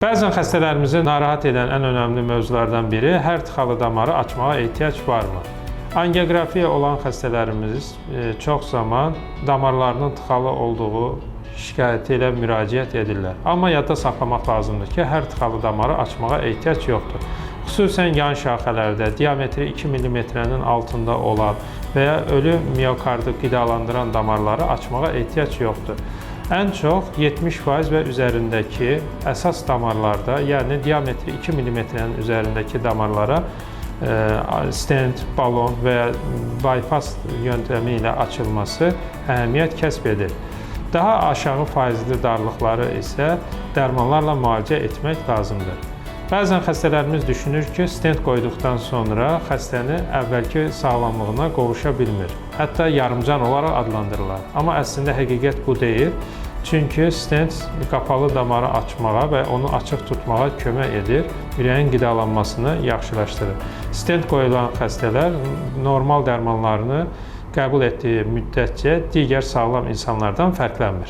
Bəzən xəstələrimizi narahat edən ən önəmli mövzulardan biri hər tıxalı damarı açmağa ehtiyac varmı? Angioqrafiya olan xəstələrimiz çox zaman damarlarının tıxalı olduğu şikayəti ilə müraciət edirlər. Amma yadda saxlamaq lazımdır ki, hər tıxalı damarı açmağa ehtiyac yoxdur. Xüsusən yan şaxələrdə diametri 2 mm-nin altında olan və ya ölü miokardı qidalandıran damarları açmağa ehtiyac yoxdur. Ən çox 70% və üzərindəki əsas damarlarda, yəni diametri 2 mm-nin üzərindəki damarlara stent, balon və ya bypass yöntəmi ilə açılması əhəmiyyət kəsb edir. Daha aşağı faizli darlıqları isə dərmanlarla müalicə etmək lazımdır. Bəzən xəstələrimiz düşünür ki, stent qoyduqdan sonra xəstəni əvvəlki sağlamlığına qovuşa bilmir. Hətta yarımcan olaraq adlandırırlar. Amma əslində həqiqət bu deyil. Çünki stent qapalı damarı açmağa və onu açıq tutmağa kömək edir, ürəyin qidalanmasını yaxşılaşdırır. Stent qoyulan xəstələr normal dərmanlarını qəbul etdiyi müddətcə digər sağlam insanlardan fərqlənmir.